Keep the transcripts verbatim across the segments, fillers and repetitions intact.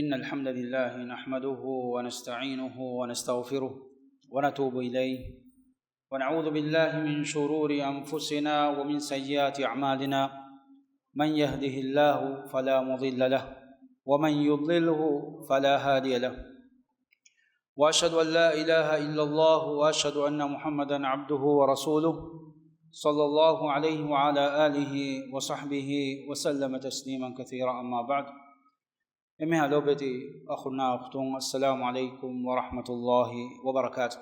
إن الحمد لله نحمده ونستعينه ونستغفره ونتوب إليه، ونعوذ بالله من شرور أنفسنا ومن سيئات أعمالنا. من يهده الله فلا مضل له، ومن يضلله فلا هادي له. وأشهد أن لا إله إلا الله، وأشهد أن محمدا عبده ورسوله، صلى الله عليه وعلى آله وصحبه وسلم تسليما كثيرا. أما بعد. އެންމެހާ ލޯބިވެތި އަޚުންނާ އުޚްތުން، އައްސަލާމު ޢަލައިކުމް ވަރަޙްމަތުﷲި ވަބަރަކާތު.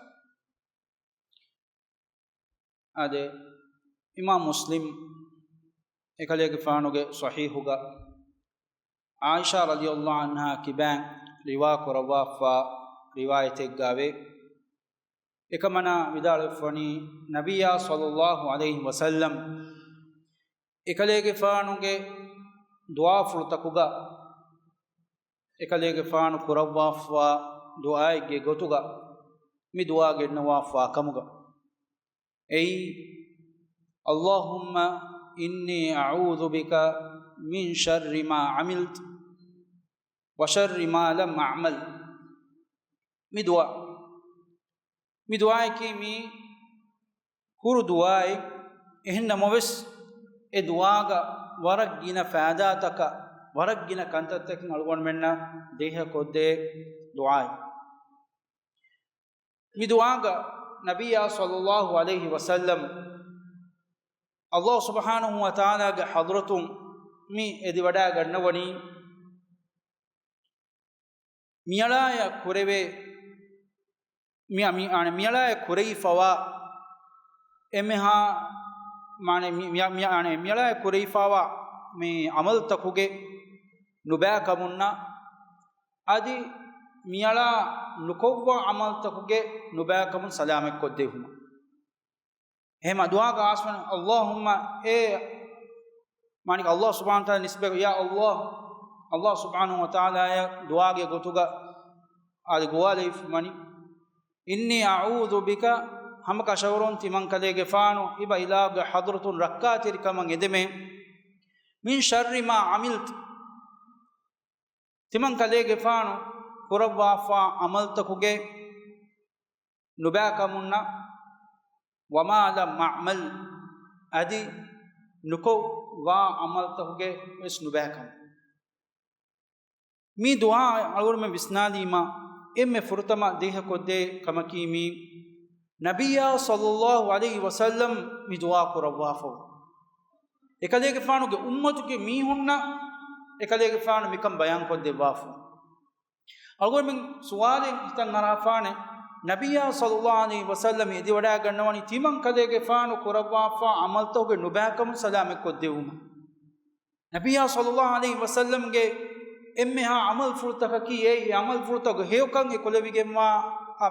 އާދެ، އިމާމް މުސްލިމް އެކަލޭގެފާނުގެ ޞަޙީޙުގަ ޢާއިޝާ ރަޟިޔަﷲ ޢަންހާ ކިބައިން ރިވާ ކުރައްވާފާ ރިވާޔަތެއްގައިވޭ. އެކަމަނާ ވިދާޅުވެފަވަނީ، ނަބިއްޔާ ޞައްލަﷲ ޢަލައިހި ވަސައްލަމް އެކަލޭގެފާނުގެ ދުޢާފުޅުތަކުގަ، އެކަލޭގެފާނު ކުރައްވާފާ ދުޢާއެއްގެ ގޮތުގަ މި ދުޢާ ގެންނަވާފާ ކަމުގަ، އެއީ، اللهم إني أعوذ بك من شر ما عملت وشر ما لم أعمل. މި ދުޢާ، މި ދުޢާއަކީ މީ ކުރު ދުޢާއެއް. އެހެންނަމަވެސް، އެ ދުޢާގަ ވަރަށް ގިނަ ފައިދާތަކާ، ވަރަށް ގިނަ ކަންތައްތަކެއް އަޅުގަނޑުމެންނަށް ދޭހަކޮށްދޭ ދުޢާއެއް. މި ދުޢާގަ ނަބިއްޔާ ޞައްލަﷲ ޢަލައިހި ވަސައްލަމް، ﷲ ސުބްޙާނަހޫ ވަތަޢާލާގެ ޙަޟްރަތުން މި އެދިވަޑައިގަންނަވަނީ، މިއަޅާޔަށް ކުރެވޭ، މި، މި، އާނ، މިއަޅާޔަށް ކުރެވިފަވާ އެންމެހާ، މާނަ، މި، މި، މި، އާނ، މިއަޅާޔަށް ކުރެވިފަވާ މި ޢަމަލުތަކުގެ ނުބައިކަމުންނާ، އަދި މިއަޅާ ނުކޮށްވާ ޢަމަލުތަކުގެ ނުބައިކަމުން ސަލާމަތްކޮށްދެއްވުމަށް. އެހެމަ ދުޢާގަ އާސްވަން، ﷲ، އޭ، މާނިކް ﷲ ސުބްޙާނަހޫ ވަތަޢާލާ ނިސްބަތް، ޔާ ﷲ، ﷲ ސުބްޙާނަހޫ ވަތަޢާލާޔަށް ދުޢާގެ ގޮތުގަ އާދެ ގޮވާލައިފި މަނި، إني أعوذ بك، ހަމަކަށަވަރުން ތިމަންކަލޭގެފާނު އިބަ އިލާހުގެ ޙަޟްރަތުން ރައްކާތެރިކަމަށް އެދެމޭ، من شر ما عملت، ތިމަންކަލޭގެފާނު ކުރައްވާފާ ޢަމަލުތަކުގެ ނުބައިކަމުންނަށް، وما لم أعمل، އަދި ނުކޮށްވާ ޢަމަލުތަކުގެ ވެސް ނުބައިކަމުން. މި ދުޢާ އަޅުގަނޑުމެން ވިސްނާލީމަ، އެންމެ ފުރަތަމަ ދޭހަކޮށްދޭ ކަމަކީ މީ، ނަބިއްޔާ ޞައްލަﷲ ޢަލައިހި ވަސައްލަމް މި ދުޢާ ކުރައްވާފަ، އެކަލޭގެފާނުގެ އުއްމަތުގެ މީހުންނަށް އެކަލޭގެފާނު މިކަން ބަޔާންކޮށްދެއްވާފަ. އަޅުގަނޑުމެން ސުވާލެއް ހިތަށް އަރާފާނެ، ނަބިއްޔާ ޞައްލަﷲ ޢަލައިހި ވަސައްލަމް އެދިވަޑައިގަންނަވަނީ ތިމަން ކަލޭގެފާނު ކުރައްވާފާ ޢަމަލުތަކުގެ ނުބައިކަމުން ސަލާމަތްކޮށްދެއްވުމަށް. ނަބިއްޔާ ޞައްލަﷲ ޢަލައިހި ވަސައްލަމްގެ އެންމެހާ ޢަމަލުފުޅުތަކަކީ އެއީ، ޢަމަލުފުޅުތަކުގެ ހެޔޮކަން އެކުލެވިގެންވާ، އަ،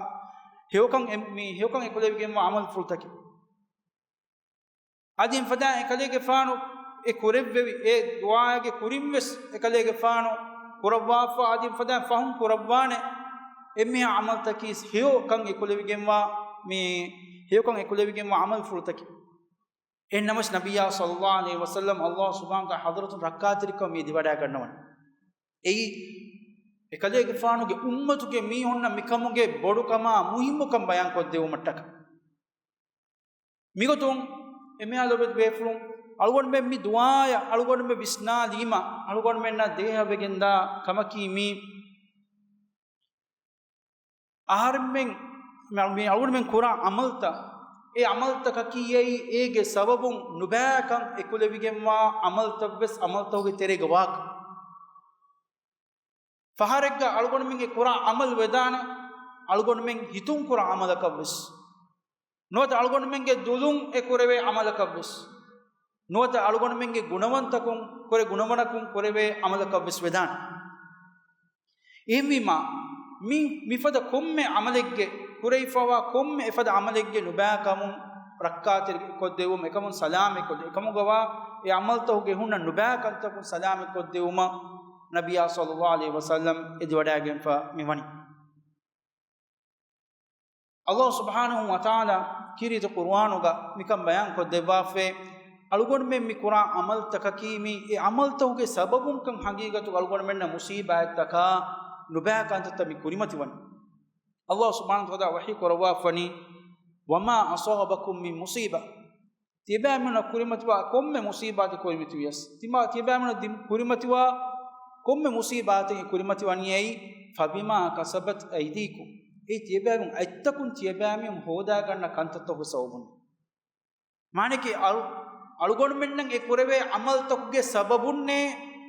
ހެޔޮކަން އެ، މި ހެޔޮކަން އެކުލެވިގެންވާ ޢަމަލުފުޅުތަކެއް. އަދި އެފަދައިން އެކަލޭގެފާނު އެ ކުރެއްވެވި އެ ދުޢާގެ ކުރިން ވެސް އެކަލޭގެފާނު ކުރައްވާފަ، އަދި އެފަދައިން ފަހުން ކުރައްވާނެ އެންމެހާ ޢަމަލުތަކީ ހެޔޮކަން އެކުލެވިގެންވާ، މި ހެޔޮކަން އެކުލެވިގެންވާ ޢަމަލުފުޅުތަކެއް. އެހެންނަމަވެސް ނަބިއްޔާ ޞައްލަﷲ ޢަލައިހި ވަސައްލަމް ﷲ ސުބްޙާނަހޫ ވަތަޢާލާ ޙަޟްރަތުން ރައްކާތެރިކަމަށް މި އެދިވަޑައިގަންނަވަނީ. އެއީ، އެކަލޭގެފާނުގެ އުއްމަތުގެ މީހުންނަށް މިކަމުގެ ބޮޑުކަމާ މުހިއްމުކަން ބަޔާންކޮށްދެއްވުމަށްޓަކަ. މިގޮތުން އެންމެހާ ލޯބިވެތި ބޭފުޅުން، އަޅުގަނޑުމެން މި ދުޢާއަށް އަޅުގަނޑުމެން ވިސްނާލީމަ، އަޅުގަނޑުމެންނަށް ދޭހަވެގެންދާ ކަމަކީ މީ، އަހަރެންމެން، މި، މި އަޅުގަނޑުމެން ކުރާ ޢަމަލުތައް، އެ ޢަމަލުތަކަކީ އެއީ އޭގެ ސަބަބުން ނުބައިކަން އެކުލެވިގެންވާ ޢަމަލުތައް ވެސް ޢަމަލުތަކުގެ ތެރޭގަ ވާކަން. ފަހަރެއްގަ އަޅުގަނޑުމެންގެ ކުރާ ޢަމަލު ވެދާނެ، އަޅުގަނޑުމެން ހިތުން ކުރާ ޢަމަލަކަށް ވެސް. ނުވަތަ އަޅުގަނޑުމެންގެ ދުލުން އެ ކުރެވޭ ޢަމަލަކަށް ވެސް. ނުވަތަ އަޅުގަނޑުމެންގެ ގުނަވަންތަކުން ކުރެ، ގުނަވަނަކުން ކުރެވޭ ޢަމަލަކަށް ވެސް ވެދާނެ. އެހެންވީމާ، މި، މިފަދަ ކޮންމެ ޢަމަލެއްގެ، ކުރެވިފަވާ ކޮންމެ އެފަދަ ޢަމަލެއްގެ ނުބައިކަމުން ރައްކާތެރިކޮށްދެއްވުމަށް، އެކަމުން ސަލާމަތްކޮށްދެއްވުމަށް، އެކަމުގަވާ އެ ޢަމަލުތަކުގެ ހުންނަ ނުބައިކަންތަކުން ސަލާމަތްކޮށްދެއްވުމަށް ނަބިއްޔާ ޞައްލަﷲ ޢަލައިހި ވަސައްލަމް އެދިވަޑައިގެންފަ މިވަނީ. ﷲ ސުބްޙާނަހޫ ވަތަޢާލާ ކީރިތި ޤުރުއާނުގަ މިކަން ބަޔާންކޮށްދެއްވާފައޭ، އަޅުގަނޑުމެން މި ކުރާ ޢަމަލުތަކަކީ މި އެ ޢަމަލުތަކުގެ ސަބަބުންކަން ޙަޤީޤަތުގަ އަޅުގަނޑުމެންނަށް މުޞީބާތްތަކާ ނުބައި ކަންތައްތައް މި ކުރިމަތިވަނީ. ﷲ ސުބްޙާނަހޫ ވަތަޢާލާ ވަޙީ ކުރައްވާފަނީ، "وما أصابكم من مصيبة." ތިޔަބައިމީހުންނަށް ކުރިމަތިވާ ކޮންމެ މުޞީބާތެއް ކުރިމަތިވިޔަސް، ތިމާ ތިޔަބައިމީހުންނަށް ދި-، ކުރިމަތިވާ ކޮންމެ މުޞީބާތެއް ކުރިމަތިވަނީ އެއީ، "فبما كسبت أيديكم." އެއީ ތިޔަބައިމީހުން އަތްތަކުން ތިޔަބައިމީހުން ހޯދާގަންނަ ކަންތައްތަކުގެ ސަބަބުން. މާނައަކީ އަޅު-، އަޅުގަނޑުމެންނަށް އެ ކުރެވޭ ޢަމަލުތަކުގެ ސަބަބުންނޭ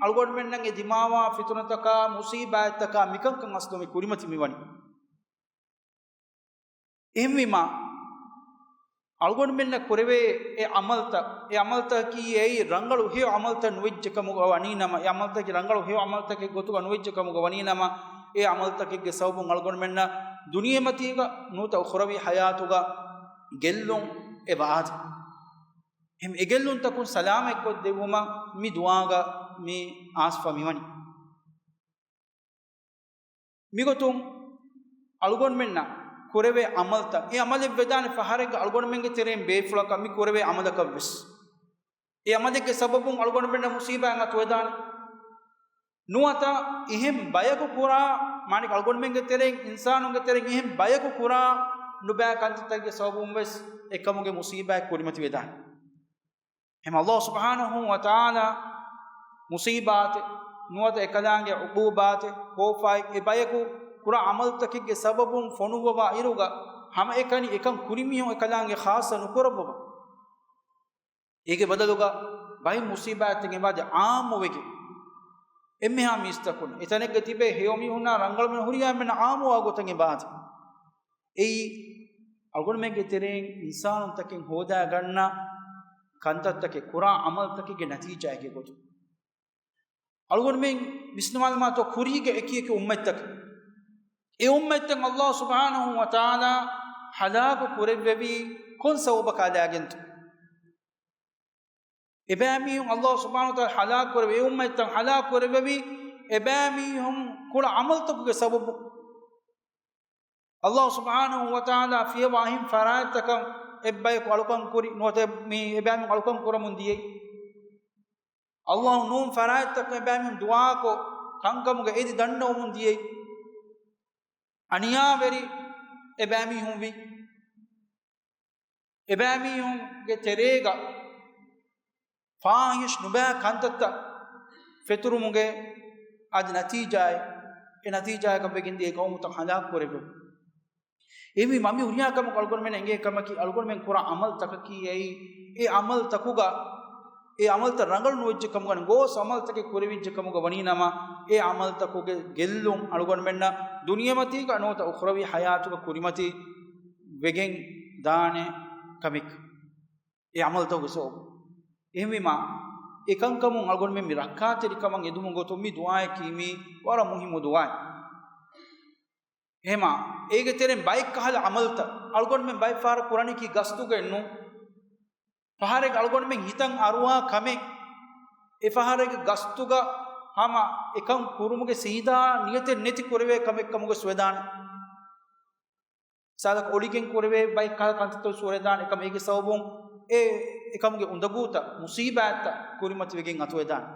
އަޅުގަނޑުމެންނަށް އެ ދިމާވާ ފިތުނަތަކާ މުޞީބާތްތަކާ މިކަންކަން އަސްލު މި ކުރިމަތި މިވަނީ. އެހެންވީމާ، އަޅުގަނޑުމެންނަށް ކުރެވޭ އެ ޢަމަލުތައް، އެ ޢަމަލުތަކަކީ އެއީ ރަނގަޅު ހެޔޮ ޢަމަލުތައް ނުވެއްޖެ ކަމުގަ ވަނީ ނަމަ، އެ ޢަމަލުތަކަކީ ރަނގަޅު ހެޔޮ ޢަމަލުތަކެއް ގޮތުގަ ނުވެއްޖެ ކަމުގަ ވަނީ ނަމަ، އެ ޢަމަލުތަކެއްގެ ސަބަބުން އަޅުގަނޑުމެންނަށް ދުނިޔެމަތީގަ ނުވަތަ އުޚްރަވީ ޙަޔާތުގަ ގެއްލުން އެބަ އާދޭ. އެހެން އެ ގެއްލުންތަކުން ސަލާމަތްކޮށްދެއްވުމަށް މި ދުޢާގަ މި އާސްފަ މިވަނީ. މިގޮތުން އަޅުގަނޑުމެންނަށް ކުރެވޭ ޢަމަލުތައް، އެ ޢަމަލެއް ވެދާނެ ފަހަރެއްގަ އަޅުގަނޑުމެންގެ ތެރެއިން ބޭފުޅަކަށް މި ކުރެވޭ ޢަމަލަކަށްވެސް، އެ ޢަމަލެއްގެ ސަބަބުން އަޅުގަނޑުމެންނަށް މުޞީބާތް އަތުވެދާނެ. ނުވަތަ އެހެން ބަޔަކު ކުރާ، މާނައަކީ އަޅުގަނޑުމެންގެ ތެރެއިން، އިންސާނުންގެ ތެރެއިން އެހެން ބަޔަކު ކުރާ ނުބައި ކަންތައްތަކުގެ ސަބަބުން ވެސް އެކަމުގެ މުޞީބާތް ކުރިމަތިވެދާނެ. އެހެން ﷲ ސުބްޙާނަހޫ ވަތަޢާލާ މުޞީބާތެއް ނުވަތަ އެކަލާނގެ ޢުޤޫބާތެއް ކޯފާއެއް އެ ބަޔަކު ކުރާ ޢަމަލުތަކެއްގެ ސަބަބުން ފޮނުއްވަވާ އިރުގަ، ހަމައެކަނި އެކަން ކުރި މީހުން އެކަލާނގެ ޚާއްޞަ ނުކުރައްވަވާ. އޭގެ ބަދަލުގަ ބައެއް މުޞީބާތްތައް އެބައާދޭ ޢާއްމުވެގެން. އެންމެހާ މީސްތަކުން އެތަނެއްގަ ތިބޭ ހެޔޮ މީހުންނާ ރަނގަޅު މީހުން ހުރިހާ އެންމެންނަށް ޢާއްމުވާ ގޮތަށް އެބައާދޭ. އެއީ، އަޅުގަނޑުމެންގެ ތެރެއިން އިންސާނުންތަކެއް ހޯދާގަންނަ ކަންތައްތަކެއް، ކުރާ ޢަމަލުތަކެއްގެ ނަތީޖާއެއްގެ ގޮތުން. އަޅުގަނޑުމެން ވިސްނުވާލަމާތޯ ކުރީގެ އެކި އެކި އުއްމަތްތަކަށް. އެ އުއްމަތްތައް ﷲ ސުބްޙާނަހޫ ވަތަޢާލާ ހަލާކު ކުރެއްވެވީ ކޮން ސަބަބަކާ ލާގެންތޯ؟ އެބައިމީހުން ﷲ ސުބްޙާނަހޫ ވަތަޢާލާ ހަލާކު ކުރެވި، އެ އުއްމަތްތައް ހަލާކު ކުރެއްވެވީ، އެބައިމީހުން ކުރާ ޢަމަލުތަކުގެ ސަބަބުން. ﷲ ސުބްޙާނަހޫ ވަތަޢާލާ ފިޔަވާ އެހެން ފަރާތްތަކަށް އެއްބަޔަކު އަޅުކަން ކުރި، ނުވަތަ މި އެބައިމީހުން އަޅުކަން ކުރަމުން ދިޔައީ. ﷲ ނޫން ފަރާތްތަކަށް އެބައިމީހުން ދުޢާކޮށް، ކަންކަމުގަ އެދި ދަންނަވަމުން ދިޔައީ. އަނިޔާވެރި އެބައިމީހުން ވި. އެބައިމީހުންގެ ތެރޭގަ ފާޙިޝް ނުބައި ކަންތައްތައް ފެތުރުމުގެ އަދި ނަތީޖާއެއް، އެ ނަތީޖާއަކަށް ވެގެން ދިޔަ ގައުމުތައް ހަލާކު ކުރެއްވި. އެހެންވީމާ މި ހުރިހާ ކަމަކު އަޅުގަނޑުމެން އެނގޭ ކަމަކީ، އަޅުގަނޑުމެން ކުރާ ޢަމަލުތަކަކީ އެއީ، އެ ޢަމަލުތަކުގަ، އެ ޢަމަލުތައް ރަނގަޅު ނުވެއްޖެ ކަމުގަ ގޯސް ޢަމަލުތަކެއް ކުރެވިއްޖެ ކަމުގަ ވަނީ ނަމަ، އެ ޢަމަލުތަކުގެ ގެއްލުން އަޅުގަނޑުމެންނަށް ދުނިޔެމަތީގަ ނުވަތަ އުޚްރަވީ ޙަޔާތުގަ ކުރިމަތި ވެގެން ދާނެ ކަމެއް އެ ޢަމަލުތަކުގެ ސަބަބުން. އެހެންވީމާ، އެކަންކަމުން އަޅުގަނޑުމެން މި ރައްކާތެރިކަމަށް އެދުމުގެ ގޮތުން މި ދުޢާއަކީ މީ ވަރަށް މުހިއްމު ދުޢާއެއް. އެހެމާ، އޭގެ ތެރެއިން ބައެއް ކަހަލަ ޢަމަލުތައް އަޅުގަނޑުމެން ބައެއް ފަހަރަށް ކުރަނީކީ ގަސްތުގައެއް ނޫން. ފަހަރެއް އަޅުގަނޑުމެން ހިތަށް އަރުވާ ކަމެއް، އެ ފަހަރެއްގެ ގަސްތުގަ ހަމަ އެކަން ކުރުމުގެ ސީދާ ނިޔަތެއް ނެތި ކުރެވޭ ކަމެއް ކަމުގަސް ވެދާނެ. މިސާލަކަށް އޮޅިގެން ކުރެވޭ ބައެއް ކަހަލަ ކަންތައްތައް ސުވަރެދާނެ އެކަމަ އޭގެ ސަބަބުން އެ އެކަމުގެ އުނދަގޫތައް، މުސީބާތްތައް ކުރިމަތިވެގެން އަތުވެދާނެ.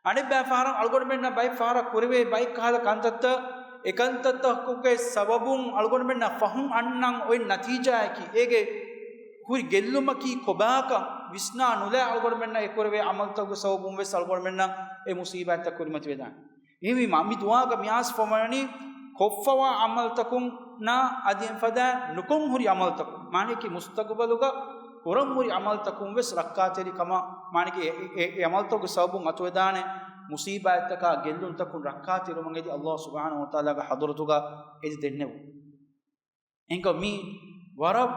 އަނެއްބައި ފަހަރަށް އަޅުގަނޑުމެންނަށް ބައެއް ފަހަރަށް ކުރެވޭ ބައެއް ކަހަލަ ކަންތައްތައް، އެ ކަންތައްތަކުގެ ސަބަބުން އަޅުގަނޑުމެންނަށް ފަހުން އަންނަން އޮތް ނަތީޖާއަކީ، އޭގެ ހުރި ގެއްލުމަކީ ކޮބާކަން ވިސްނާ ނުލާ އަޅުގަނޑުމެންނަށް އެ ކުރެވޭ ޢަމަލުތަކުގެ ސަބަބުން ވެސް އަޅުގަނޑުމެންނަށް އެ މުސީބާތްތައް ކުރިމަތިވެދާނެ. އެހެންވީމާ، މި ދުޢާގަ މި އާސްފަވަނީ ކޮށްފަވާ ޢަމަލުތަކުންނާ އަދި އެފަދައިން ނުކޮށް ހުރި ޢަމަލުތަކުން، މާނައަކީ މުސްތަގުބަލުގަ ކުރަން ހުރި ޢަމަލުތަކުން ވެސް ރައްކާތެރިކަމަށް، މާނައަކީ އެ، އެ، އެ، އެ ޢަމަލުތަކުގެ ސަބަބުން އަތުވެދާނެ މުސީބާތްތަކާ ގެއްލުންތަކުން ރައްކާތެރިވުމަށް އެދި ﷲ ސުބްޙާނަހޫ ވަތަޢާލާގެ ޙަޟްރަތުގަ އެދި ދެންނެވުން. އެނގ މީ ވަރަށް،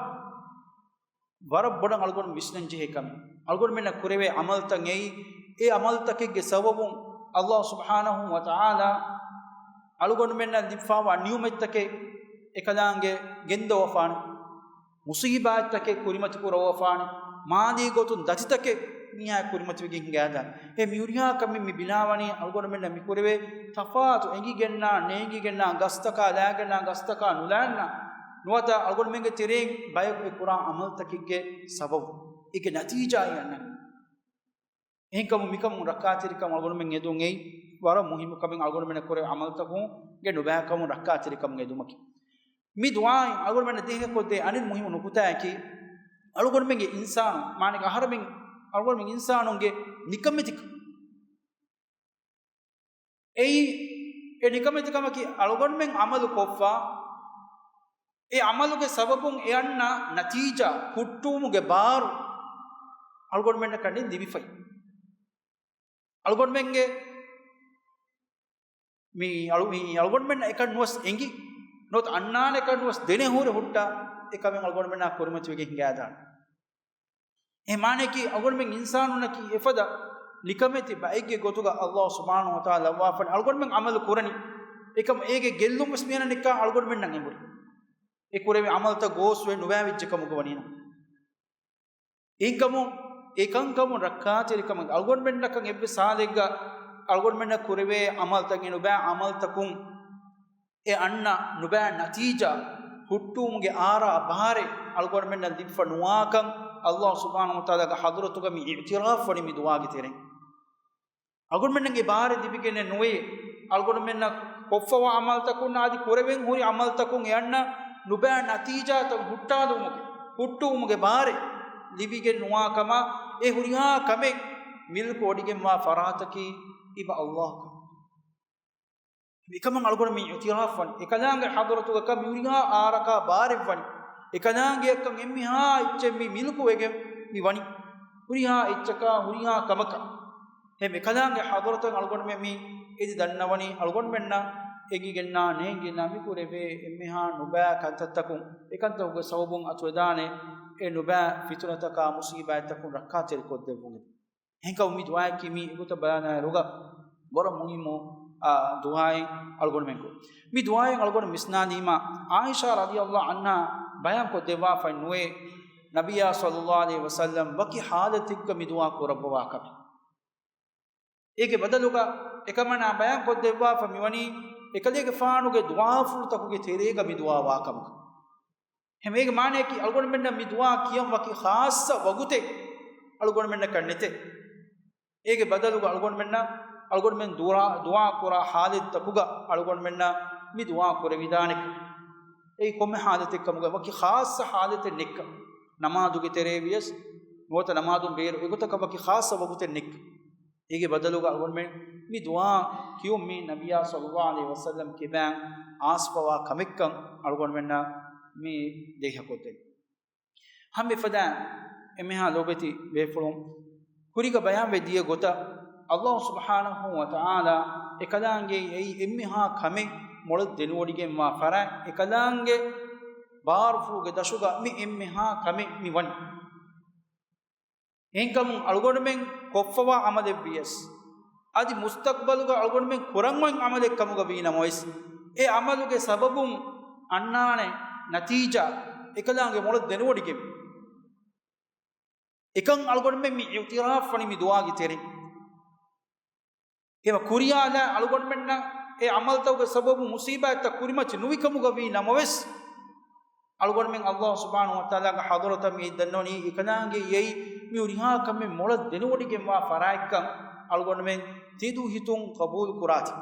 ވަރަށް ބޮޑަށް އަޅުގަނޑު ވިސްނަން ޖެހޭ ކަމެއް. އަޅުގަނޑުމެންނަށް ކުރެވޭ ޢަމަލުތައް އެއީ، އެ ޢަމަލުތަކެއްގެ ސަބަބުން ﷲ ސުބްޙާނަހޫ ވަތަޢާލާ އަޅުގަނޑުމެންނަށް ލިބިފާވާ ނިޢުމަތްތަކެއް އެކަލާނގެ ގެންދަވާފާނެ. މުސީބާތްތަކެއް ކުރިމަތި ކުރައްވާފާނެ. މާލީ ގޮތުން ދަތިތަކެއް މީހާ ކުރިމަތިވެގެން ހިނގާދާނެ. އެ މި ހުރިހާ ކަމެއް މި ބިނާވަނީ އަޅުގަނޑުމެންނަށް މި ކުރެވޭ ތަފާތު އެނގިގެންނާ ނޭނގިގެންނާ ގަސްތަކާ ލާގެންނާ ގަސްތަކާ ނުލާންނާ ނުވަތަ އަޅުގަނޑުމެންގެ ތެރެއިން ބަޔަކު އެ ކުރާ ޢަމަލުތަކެއްގެ ސަބަބު އޭގެ ނަތީޖާއެއް އަންނަނީ. އެހެންކަމުން މިކަމުން ރައްކާތެރިކަމަށް އަޅުގަނޑުމެން އެދުން އެއީ ވަރަށް މުހިއްމު ކަމެއް. އަޅުގަނޑުމެންނަށް ކުރެވޭ ޢަމަލުތަކުންގެ ނުބައިކަމުން ރައްކާތެރިކަމުން އެދުމަކީ. މި ދުޢާއިން އަޅުގަނޑުމެންނަށް ދޭހަކޮށްދޭ އަނެއް މުހިއްމު ނުކުތާއަކީ، އަޅުގަނޑުމެންގެ އިންސާނު، މާނައަކީ އަހަރެމެން، އަޅުގަނޑުމެން އިންސާނުންގެ ނިކަމެތިކަން. އެއީ، އެ ނިކަމެތިކަމަކީ އަޅުގަނޑުމެން ޢަމަލު ކޮށްފަ، އެ ޢަމަލުގެ ސަބަބުން އެ އަންނަ ނަތީޖާ ހުއްޓުވުމުގެ ބާރު އަޅުގަނޑުމެންނަކަށް ލިބިފައި. އަޅުގަނޑުމެންގެ މި އަޅު-، މި އަޅުގަނޑުމެންނަށް އެކަން ނުވެސް އެނގި، ނުވަތަ އަންނާނެ އެކަން ނުވެސް ދެނެހުރެ ހުއްޓާ އެކަމެއް އަޅުގަނޑުމެންނާ ކުރިމަތިވެގެން ހިނގާދާނެ. އެ މާނައަކީ އަޅުގަނޑުމެން އިންސާނުންނަކީ އެފަދަ ނިކަމެތި ބައެއްގެ ގޮތުގަ ﷲ ސުބްޙާނަހޫ ވަތަޢާލާ ލައްވާފަނި. އަޅުގަނޑުމެން ޢަމަލު ކުރަނީ އެކަމަ އޭގެ ގެއްލުން ވެސް މިއަންނަނީ އެއްކާ އަޅުގަނޑުމެންނަށް އެނބުރި. އެ ކުރެވޭ ޢަމަލުތައް ގޯސްވެ ނުބައިވެއްޖެ ކަމުގަ ވަނީނަމަ. އެހެންކަމުން އެކަންކަމުން ރައްކާތެރިކަމަށް އަޅުގަނޑުމެންނަކަށް އެއްވެސް ހާލެއްގަ އަޅުގަނޑުމެންނަށް ކުރެވޭ ޢަމަލުތައް، އެ ނުބައި ޢަމަލުތަކުން އެ އަންނަ ނުބައި ނަތީޖާ ހުއްޓުވުމުގެ އާރާ ބާރެއް އަޅުގަނޑުމެންނަށް ލިބިފަ ނުވާކަން ﷲ ސުބްޙާނަހޫ ވަތަޢާލާގެ ޙަޟްރަތުގަ މި އިޢުތިރާފް ވަނީ މި ދުޢާގެ ތެރެއިން. އަޅުގަނޑުމެންނަށް އެ ބާރެއް ލިބިގެނެއް ނުވޭ. އަޅުގަނޑުމެންނަށް ކޮށްފަވާ ޢަމަލުތަކުން އަދި ކުރެވެން ހުރި ޢަމަލުތަކުން އެ އަންނަ ނުބައި ނަތީޖާތައް ހުއްޓާލުމުގެ، ހުއްޓުވުމުގެ ބާރެއް ލިބިގެން ނުވާ ކަމަށް އެ ހުރިހާ ކަމެއް މިލްކު ވޮޑިގެންވާ ފަރާތަކީ އިބަ ﷲ ކަމަށް. މިކަމަށް އަޅުގަނޑު މި އިޢުތިރާފް ވަނީ. އެކަލާނގެ ޙަޟްރަތުގަ މި ހުރިހާ އާރަކާ ބާރެއް ވަނީ. އެކަލާނގެއަށްކަން އެންމެހާ އެއްޗެއް މި މިލްކުވެގެން މި ވަނީ. ހުރިހާ އެއްޗަކާ ހުރިހާ ކަމަކަށް. އެހެން އެކަލާނގެ ޙަޟްރަތަށް އަޅުގަނޑުމެން މި އެދި ދަންނަވަނީ، އަޅުގަނޑުމެންނަށް އެނގިގެންނާ ނޭނގިގެންނާ މި ކުރެވޭ އެންމެހާ ނުބައި ކަންތައްތަކުން، އެކަންތަކުގެ ސަބަބުން އަތުވެދާނެ އެ ނުބައި ފިތުނަތަކާ މުޞީބާތްތަކުން ރައްކާތެރިކޮށްދެއްވުން. އެހެންކަމުން މި ދުޢާއަކީ މީ އެގޮތަށް ބަލާލާއިރުގަ ވަރަށް މުހިއްމު، އާ، ދުޢާއެއް އަޅުގަނޑުމެން ކުރި. މި ދުޢާއިން އަޅުގަނޑު ވިސްނާލީމާ، ޢާއިޝާ ރަޟިޔަﷲ ޢަންހާ ބަޔާން ކޮށްދެއްވާފައި ނުވޭ، ނަބިއްޔާ ޞައްލަﷲ ޢަލައިހި ވަސައްލަމް ވަކި ޙާލަތެއްގަ މި ދުޢާ ކުރައްވަވާ ކަމެއް. އޭގެ ބަދަލުގަ އެކަމަނާ ބަޔާން ކޮށްދެއްވާފަ މިވަނީ، އެކަލޭގެފާނުގެ ދުޢާފުޅުތަކުގެ ތެރޭގަ މި ދުޢާ ވާ ކަމަކަށް. އެހެން އޭގެ މާނައަކީ އަޅުގަނޑުމެންނަށް މި ދުޢާ ކިޔަން ވަކި ޚާއްޞަ ވަގުތެއް އަޅުގަނޑުމެންނަކަށް ނެތޭ. އޭގެ ބަދަލުގަ އަޅުގަނޑުމެންނަށް، އަޅުގަނޑުމެން ދުޢާ، ދުޢާ ކުރާ ޙާލަތްތަކުގަ އަޅުގަނޑުމެންނަށް މި ދުޢާ ކުރެވިދާނެ. އެއީ ކޮންމެ ޙާލަތެއް ކަމުގަ ވަކި ޚާއްޞަ ޙާލަތެއް ނެތްކަން. ނަމާދުގެ ތެރޭ ވިޔަސް ނުވަތަ ނަމާދުން ބޭރު އެގޮތަކަށް ވަކި ޚާއްޞަ ވަގުތެއް ނެތްކަން. އޭގެ ބަދަލުގަ އަޅުގަނޑުމެން މި ދުޢާ ކިޔުން މީ ނަބިއްޔާ ޞައްލަﷲ ޢަލައިހި ވަސައްލަމް ކިބައިން އާސްފަވާ ކަމެއްކަން އަޅުގަނޑުމެންނަށް މި ދޭހަކޮށްދެން. ހަމަ އެފަދައިން އެންމެހާ ލޯބިވެތި ބޭފުޅުން ކުރީގަ ބަޔާންވެ ދިޔަ ގޮތަށް، ﷲ ސުބްޙާނަހޫ ވަތަޢާލާ އެކަލާނގެ އެއީ އެންމެހާ ކަމެއް މޮޅަށް ދެނެވޮޑިގެންވާ ފަރާތް، އެކަލާނގެ ބާރުފުޅުގެ ދަށުގަ މި އެންމެހާ ކަމެއް މި ވަނީ. އެހެންކަމުން އަޅުގަނޑުމެން ކޮށްފަވާ ޢަމަލެއް ވިޔަސް، އަދި މުސްތަޤްބަލުގަ އަޅުގަނޑުމެން ކުރަން އޮތް ޢަމަލެއް ކަމުގަ ވީނަމަވެސް، އެ ޢަމަލުގެ ސަބަބުން އަންނާނެ ނަތީޖާ އެކަލާނގެ މޮޅަށް ދެނެވޮޑިގެން. އެކަން އަޅުގަނޑުމެން މި އިޢުތިރާފް ވަނީ މި ދުޢާގެ ތެރެއިން. އެމަ ކުރިޔާލާ އަޅުގަނޑުމެންނަށް އެ ޢަމަލުތަކުގެ ސަބަބުން މުޞީބާތްތައް ކުރިމަތި ނުވި ކަމުގަ ވީ ނަމަވެސް، އަޅުގަނޑުމެން ﷲ ސުބްޙާނަހޫ ވަތަޢާލާގެ ޙަޟްރަތަށް މި ދަންނަވަނީ އެކަލާނގެ އެއީ މި ހުރިހާ ކަމެއް މޮޅަށް ދެނެވޮޑިގެންވާ ފަރާތްކަން އަޅުގަނޑުމެން ތެދު ހިތުން ޤަބޫލު ކުރާތި.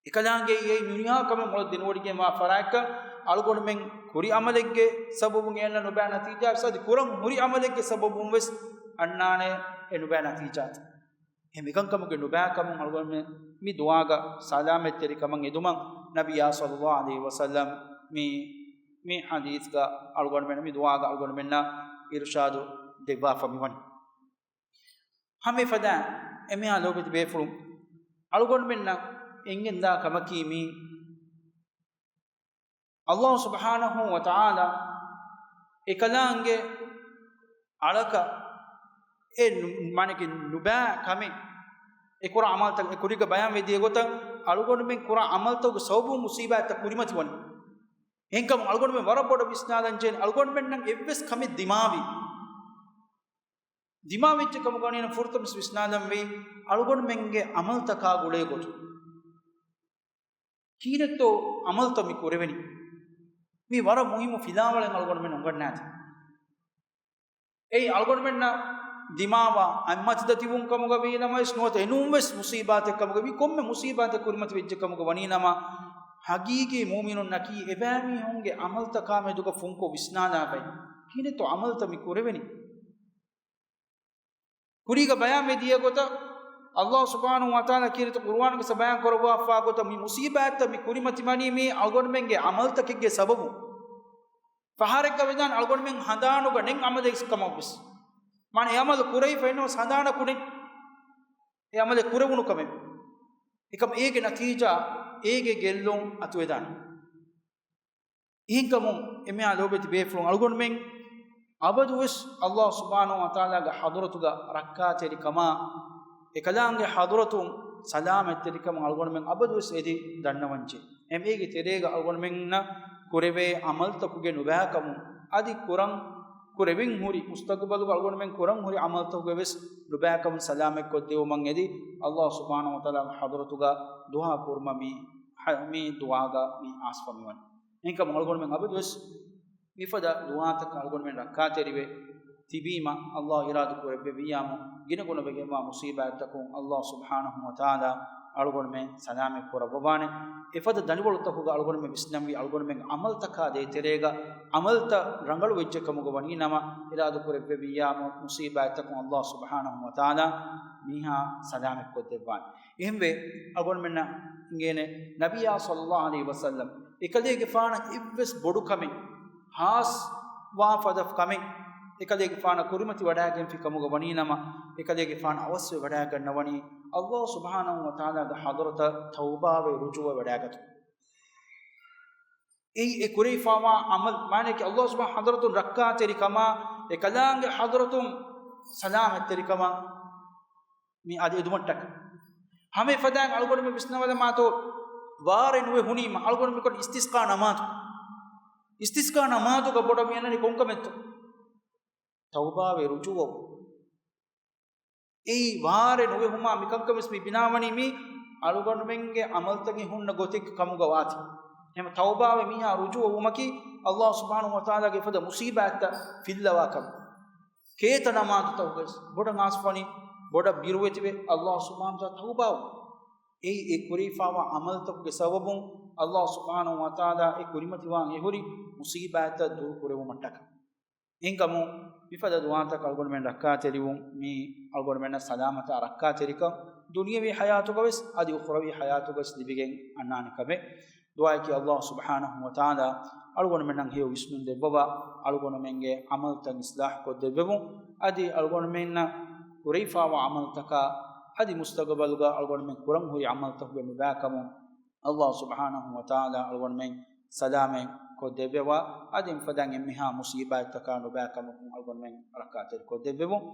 އެކަލާނގެ އެއީ މި ހުރިހާ ކަމެއް މޮޅަށް ދެނެވޮޑިގެންވާ ފަރާތްކަން އަޅުގަނޑުމެން ކުރި ޢަމަލެއްގެ ސަބަބުން އެ އަންނަ ނުބައި ނަތީޖާ ވެސް އަދި ކުރަން ހުރި ޢަމަލެއްގެ ސަބަބުން ވެސް އަންނާނެ އެ ނުބައި ނަތީޖާތައް. އެ މިކަންކަމުގެ ނުބައިކަމުން އަޅުގަނޑުމެން މި ދުޢާގަ ސަލާމަތްތެރިކަމަށް އެދުމަށް ނަބިއްޔާ ޞައްލަﷲ ޢަލައިހި ވަސައްލަމް މި، މި ޙަދީޘްގަ އަޅުގަނޑުމެން މި ދުޢާގަ އަޅުގަނޑުމެންނަށް އިރުޝާދު ދެއްވާފަ މިވަނީ. ހަމަ އެފަދައިން އެންމެހާ ލޯބިވެތި ބޭފުޅުން އަޅުގަނޑުމެންނަށް އެނގެންދާ ކަމަކީ މީ، ﷲ ސުބްޙާނަހޫ ވަތަޢާލާ އެކަލާނގެ އަޅަކަށް އެ ނު-، މާނައަކީ ނުބައި ކަމެއް އެ ކުރާ ޢަމަލުތައް، އެ ކުރީގަ ބަޔާންވެ ދިޔަ ގޮތަށް އަޅުގަނޑުމެން ކުރާ ޢަމަލުތަކުގެ ސަބަބުން މުޞީބާތްތައް ކުރިމަތިވަނީ. އެހެންކަމުން އަޅުގަނޑުމެން ވަރަށް ބޮޑަށް ވިސްނާލަން ޖެހޭނެ އަޅުގަނޑުމެންނަށް އެއްވެސް ކަމެއް ދިމާވީ. ދިމާވެއްޖެ ކަމުގަ ވަނީ ފުރަތަމަ ވިސްނާލަން ވީ އަޅުގަނޑުމެންގެ ޢަމަލުތަކާ ގުޅޭ ގޮތުން. ކިހިނެއްތޯ ޢަމަލުތައް މި ކުރެވެނީ؟ މީ ވަރަށް މުހިއްމު ފިލާވަޅެއް އަޅުގަނޑުމެން އުނގަންނާތީ. އެއީ އަޅުގަނޑުމެންނަށް ދިމާވާ އަތްމަތި ދަތިވުން ކަމުގަ ވީނަމަވެސް، ނުވަތަ އެނޫންވެސް މުސީބާތެއް ކަމުގަ ވީ، ކޮންމެ މުސީބާތެއް ކުރިމަތި ވެއްޖެ ކަމުގަ ވަނީނަމަ، ހަގީގީ މުއުމިނުންނަކީ އެބައިމީހުންގެ އަމަލްތަކާ މެދުގަ ފުންކޮށް ވިސްނާލާފައި، ކިހިނެއްތޯ އަމަލްތައް މި ކުރެވެނީ؟ ކުރީގަ ބަޔާންވެ ދިޔަ ގޮތަށް، އައްލާހު ސުބްޙާނަހު ވަތަޢާލާ ކީރިތި ޤުރުއާނުގަ ބަޔާން ކުރައްވާފާ ގޮތަށް، މި މުސީބާތްތައް މި ކުރިމަތިވަނީ މީ އަޅުގަނޑުމެންގެ އަމަލްތަކެއްގެ ސަބަބުން. ފަހަރެއްގަ ވެދާނެ އަޅުގަނޑުމެން ހަނދާނުގަ ނެތް އަމަލެއް ކަމަށްވެސް. މާނަ އެ އަމަލު ކުރެވިފަ އިންނަވަސް ހަނދާނަކު ނެތް އެ އަމަލެއް ކުރެވުނު ކަމެއް. އެކަމް އޭގެ ނަތީޖާ، އޭގެ ގެއްލުން އަތުވެދާނެ. އެހެންކަމުން އެންމެހާ ލޯބިވެތި ބޭފުޅުން، އަޅުގަނޑުމެން އަބަދުވެސް އައްލާހު ސުބްޙާނަހު ވަތަޢާލާގެ ޙަޟްރަތުގަ ރައްކާތެރިކަމާ، އެކަލާނގެ ޙަޟްރަތުން ސަލާމަތްތެރިކަމަށް އަޅުގަނޑުމެން އަބަދުވެސް އެދި ދަންނަވަންޖެ. އެމް އޭގެ ތެރޭގަ އަޅުގަނޑުމެންނަށް ކުރެވޭ އަމަލްތަކުގެ ނުބައިކަމުން، އަދި ކުރަން ކުރެވެން ހުރި، މުސްތަގުބަލުގަ އަޅުގަނޑުމެން ކުރަން ހުރި އަމަލްތަކުގެ ވެސް ނުބައިކަމުން ސަލާމަތްކޮށްދެވުމަށް އެދި، އައްލާހު ސުބްޙާނަހު ވަތަޢާލާގެ ޙަޟްރަތުގަ ދުޢާ ކުރުމަށް މި، މި ދުޢާގަ މި އައިސްފަ މިވަނީ. އެހެންކަމުން އަޅުގަނޑުމެން އަބަދުވެސް މިފަދަ ދުޢާތަކަށް އަޅުގަނޑުމެން ރައްކާތެރިވެ ތިބީމަ، އައްލާހު އިރާދަ ކުރެއްވިއްޔާމު، ގިނަގުނަވެގެންވާ މުސީބާތްތަކުން އައްލާހު ސުބްޙާނަހު ވަތަޢާލާ އަޅުގަނޑުމެން ސަލާމަތް ކުރައްވަވާނެ. އެފަދަ ދަނޑިވަޅުތަކުގަ އަޅުގަނޑުމެން ވިސްނަންވީ، އަޅުގަނޑުމެން އަމަލްތަކާ ދޭތެރޭގަ އަމަލްތައް ރަނގަޅު ވެއްޖެ ކަމުގަ ވަނީ ނަމަ، އިރާދަ ކުރެއްވެވިއްޔާމު، މުސީބާތްތަކުން އައްލާހު ސުބްޙާނަހު ވަތަޢާލާ މީހާ ސަލާމަތް ކޮށްދެއްވާނެ. އެހެންވެ، އަޅުގަނޑުމެންނަށް އިނގޭނެ، ނަބިއްޔާ ޞައްލައްލާހު ޢަލައިހި ވަސައްލަމް އެކަލޭގެފާނަށް އެއްވެސް ބޮޑު ކަމެއް، ހާސްވާ ފަދަ ކަމެއް އެކަލޭގެފާނަށް ކުރިމަތި ވަޑައިގެންފި ކަމުގަ ވަނީ ނަމަ، އެކަލޭގެފާނަށް އަވަސްވެ ވަޑައިގަންނަވަނީ އައްލާހު ސުބްޙާނަހު ވަތަޢާލާގެ ޙަޟްރަތަށް ތައުބާވެ ރުޖޫޢަވެ ވަޑައިގަތުން. އެއީ އެ ކުރެވިފާވާ އަމަލް، މާނައަކީ އައްލާހު ސުބްޙާނަހު ޙަޟްރަތުން ރައްކާތެރިކަމާ، އެ ކަލާނގެ ޙަޟްރަތުން ސަލާމަތްތެރިކަމާ މި އަދި އެދުމަށްޓަކަ. ހަމަ އެފަދައިން އަޅުގަނޑުމެން ވިސްނަވަލަމާތޯ، ވާރޭ ނުވެ ހުނީމަ އަޅުގަނޑު މިކޮށް އިސްތިސްޤާ ނަމާދު. އިސްތިސްޤާ ނަމާދުގަ ބޮޑަށް މި އަންނަނީ ކޮންކަމެއްތޯ؟ ތައުބާވެ ރުޖޫޢަވުން. އެއީ ވާރޭ ނުވެ ހުމާ މިކަންކަން ވެސް މި ބިނާވަނީ މީ އަޅުގަނޑުމެންގެ އަމަލްތަކެއް ހުންނަ ގޮތެއް ކަމުގަ ވާތީ. އެހެން ތައުބާވެ މީހާ ރުޖޫޢަވުމަކީ އައްލާހު ސުބްޙާނަހު ވަތަޢާލާގެ އެފަދަ މުސީބާތްތައް ފިއްލަވާ ކަމެއް. ކޭތަ ނަމާދުތަކުގަވެސް ބޮޑަށް އާސްފަނި، ބޮޑަށް ބިރުވެތިވެ، އައްލާހު ސުބްޙާނަހު ވަތަޢާލާ ތައުބާވުން. އެއީ އެ ކުރެވިފާވާ އަމަލްތަކުގެ ސަބަބުން އައްލާހު ސުބްޙާނަހު ވަތަޢާލާ އެ ކުރިމަތިވާން އެހުރި މުސީބާތްތައް ދުރު ކުރެވުމަށްޓަކަ. އެހެންކަމުން މިފަދަ ދުޢާތަކަށް އަޅުގަނޑުމެން ރައްކާތެރިވުން މީ އަޅުގަނޑުމެންނަށް ސަލާމަތާ ރައްކާތެރިކަން، ދުނިޔަވީ ޙަޔާތުގަވެސް އަދި އުޚްރަވީ ޙަޔާތުގަވެސް ލިބިގެން އަންނާނެ ކަމެއް. ދުޢާއަކީ އައްލާހު ސުބްޙާނަހު ވަތަޢާލާ އަޅުގަނޑުމެންނަށް ހެޔޮ ވިސްނުން ދެއްވަވާ، އަޅުގަނޑުމެންގެ ޢަމަލްތައް އިޞްލާޙު ކޮށްދެއްވެވުން، އަދި އަޅުގަނޑުމެންނަށް ކުރެވިފާވާ ޢަމަލްތަކާ އަދި މުސްތަގުބަލުގަ އަޅުގަނޑުމެން ކުރަން ހުރި ޢަމަލްތަކުގެ ނުބައިކަމުން އައްލާހު ސުބްޙާނަހު ވަތަޢާލާ އަޅުގަނޑުމެން ސަލާމަތް ކޮށްދެއްވަވާ، އަދި މިފަދައިން އެންމެހާ މުސީބާތްތަކާ ނުބައިކަމަކުން އަޅުގަނޑުމެން ރައްކާތެރި ކޮށްދެއްވެވުން.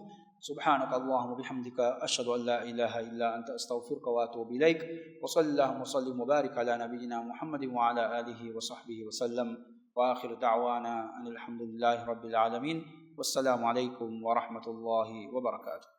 سبحانك اللهم وبحمدك، أشهد أن لا إله إلا أنت، أستغفرك وأتوب إليك. وصل اللهم وسلم وبارك على نبينا محمد وعلى آله وصحبه وسلم. وآخر دعوانا أن الحمد لله رب العالمين. والسلام عليكم ورحمة الله وبركاته.